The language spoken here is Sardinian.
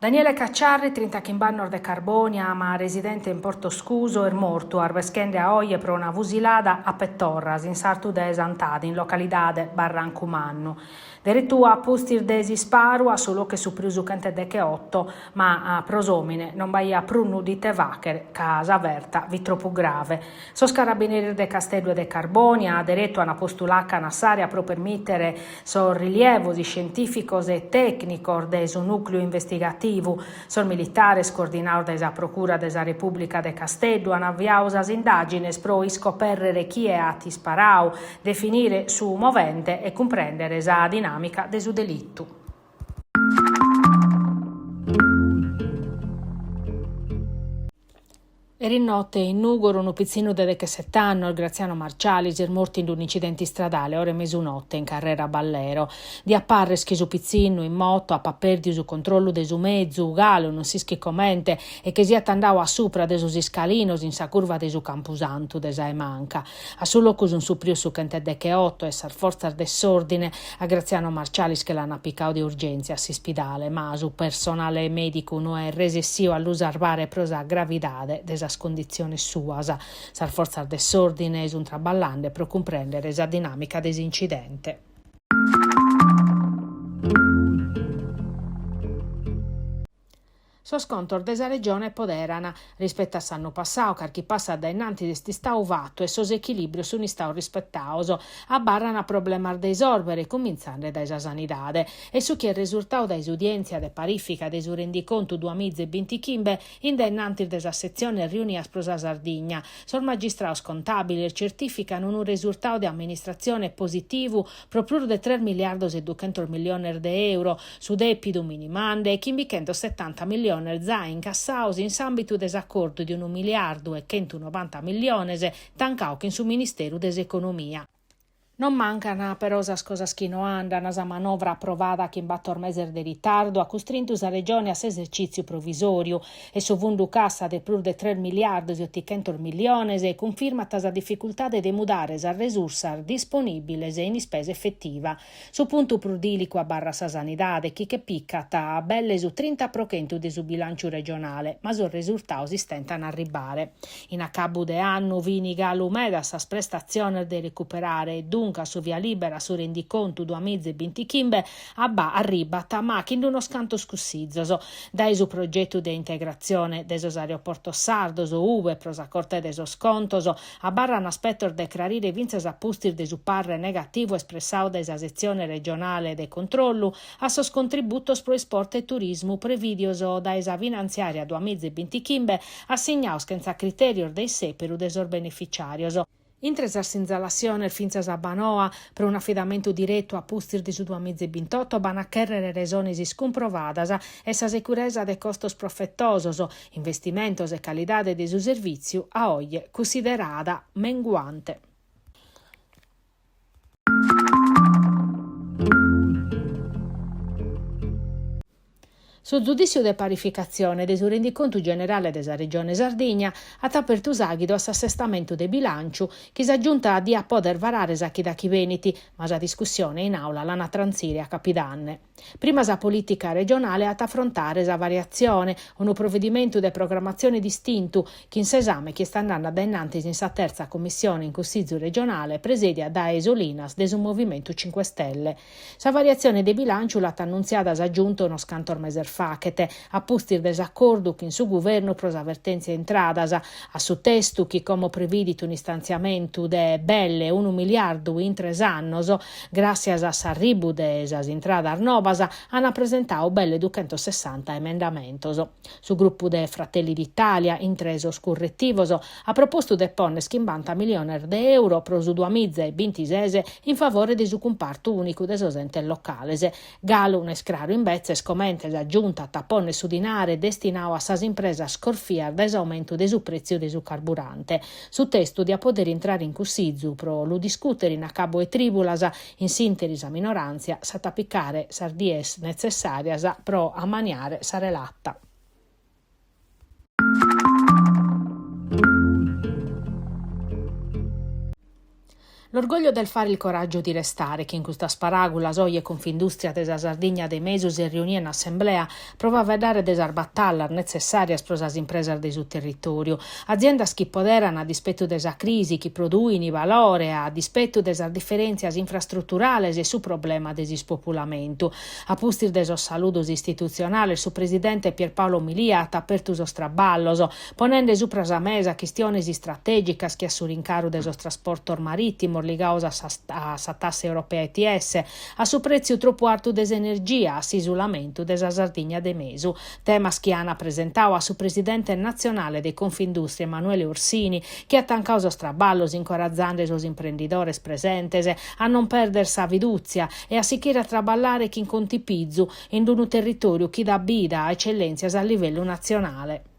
Daniele Cacciarri, trintachimb'annos de Carbònia, ma residente in Portoscuso, est mortu arbeschende a oje pro una fusilada a petorras in sartu de Santadi, in localidade Barrancu Mannu. Deretu a pustis de s'isparu a su locu est supriu su chentedecheoto, ma pro s'òmine non b'aiat prus nudda ite fàghere ca sa ferta fit tropu grave. Sos carabineris de Casteddu e de Carbònia deretu ant postu làcana a s'àrea pro permìtere sos rilievos iscientìficos e tècnicos de su nùcleu investigativu. Sos militares, coordinados dae sa Procura de sa Repùblica de Casteddu, ant aviadu sas indàgines pro iscopèrrere chie at isparadu, definire su movente e cumprèndere sa dinàmica de su delitu. Eris note in Nùgoro unu pitzinnu de dechesete annos, Graziano Marcialis, est mortu in un'incidente istradale a ora 'e mesunote in carrera Ballero. Diat parrer chi su pitzinnu, in moto, apat pèrdiu su controllu de su mezu, galu non s'ischit comente, e che siat andadu a supra de sos iscalinos in sa curva de su Campusantu de sa 'e manca. A su locu sunt suprios su chentedecheoto e sas fortzas de s'òrdine. A Graziano Marcialis che l'ant picadu de urgèntzia a s'ispidale, ma su personale mèdicu no est resessiu a lu sarbare pro sa gravidade de sas conditziones suas. Sas fortzas de s'òrdine sunt traballende pro cumprèndere sa dinàmica de s'incidente. Sos contos de sa Regione poderan, rispetu a s'annu passadu, carchi passu a dae innantis est istadu fatu e sos echilìbrios sunt istados rispetados. Abarran problemas de isòrbere, cumintzende dae sa sanidade. Est su chi est resurtadu dae s'udièntzia de parìfica de su rendicontu duamiza e bintichimbe in dae innantis de sas setziones riunias pro sa Sardigna. Sos magistrados contàbiles certìfican unu resurtadu de amministratzione positivu pro prus de tres miliardos e duchentos milliones de euro, su dèpidu minimande e chimbichentosetanta milliones zai incassados in s'àmbitu de s'acordu de unu miliardu e chentunovanta milliones tancadu chin su Ministeru de s'Economia. Non mancan però sas cosas chi no andan, sa manovra aprovada chin bator meses de ritardu at custrintu sa Regione a s'esercìtziu provisòriu e su fundu cassa de prus de tres miliardos e otichentos milliones cunfirmat sa dificultade de mudare sas resursas disponìbiles in ispesa efetiva. Su puntu prus dìlicu abarrat sa sanidade, chi che picat belle su trinta pro chentu de su bilànciu regionale, ma sos resurtados istentan a arribbare. In acabu de annu fin galu medas sas prestatziones de recuperare e duncas su via lìbera a su rendicontu duamiza e bintichimbe abba arribat ma chin unos cantos cussizos dae su progetu de integratzione de sos aeroportos sardos ue pro sa Corte de sos Contos abarran aspetos de crarire fintzas a pustis de su parre negativu espressadu dae sa setzione regionale de controllu a sos contributos pro isport e turismu prevìdios dae sa finantziària duamiza e bintichimbe assignados chentza critèrios de issèperu de sos beneficiàrios. Intre sas sinzalassiones fintzas Abbanoa, pro un'afidamentu diretu a pustis de su duamiza e bintoto b'an a chèrrere resones iscumprovadas e sa securesa de costos profetosos, investimentos e calidade de su servìtziu a oje cunsiderada menguante. Su zudìssiu de parificatzione de su Rendicontu Generale de sa Regione Sardigna at apertu s'àghidu a s'assestamentu de bilànciu chi sa Giunta diat pòdere varare sa chida chi benit, ma sa discussione in àula l'an a trantzire a capidanne. Prima sa polìtica regionale at a afrontare sa variatzione, unu provedimentu de programmatzione distintu, chin s'esame chi est andende a dae innantis in sa tertza commissione in Cussizu regionale presèdia dae Solinas de su Movimentu Cinque Stelle. Sa variatzione de bilànciu l'at annuntziada sa Giunta unos cantos meses faghet, a pustis de s'acordu chin su Guvernu pro sa vertèntzia intradas, a su testu chi como previdit un'istantziamentu de belle unu miliardu in tres annos, gràssias a s'arribu de sas intradas nobas, ant presentadu belle duchentosessanta emendamentos. Su grupu de Fratelli d'Italia, intre sos curretivos, at propostu de pònnere chimbanta miliones de euro pro su duamiza e bintises in favore de su cumpartu ùnicu de sos entes locales. Galu no est craru imbetzes comente sa Giunta at a pònnere su dinare destinadu a sas impresas corfias dae s'aumentu de su prètziu de su carburante. Su testu diat pòdere intrare in Cussizu pro lu discùtere in acabu 'e trìbulas, in s'ìnteri sa minoràntzia s'at a picare sas dies netzessàrias pro ammaniare sa relata. L'orgoglio del fare il coraggio di restare, chin custas paràgulas oje Confindustria de sa Sardigna de Mesu s'est riunia in assemblea pro faeddare de sas batallas netzessàrias pro sas impresas de su territòriu. Aziendas chi poderan, a dispetu de sa crisi, chi produin valore, a dispetu de sas diferèntzias infrastruturales e su problema de s'ispopulamentu. A pustis de sos saludos istitutzionales su presidente Pierpaolo Milia at apertu sos traballos, ponende supra sa mesa chistiones istratègicas che a su rincaru de sos trasportos marìtimos ligados a a sa tassa europea ETS, a su prètziu tropu artu de s'energia, a s'isulamentu de sa Sardigna de mesu. Temas chi ant presentadu a su presidente natzionale de Confindustria Emanuele Orsini, chi at tancadu sos traballos incorazende sos imprendidores presentes a non pèrdere sa fidùtzia e a sighire a traballare chin contipizu in unu territòriu chi dat bida a ecellèntzias a livellu natzionale.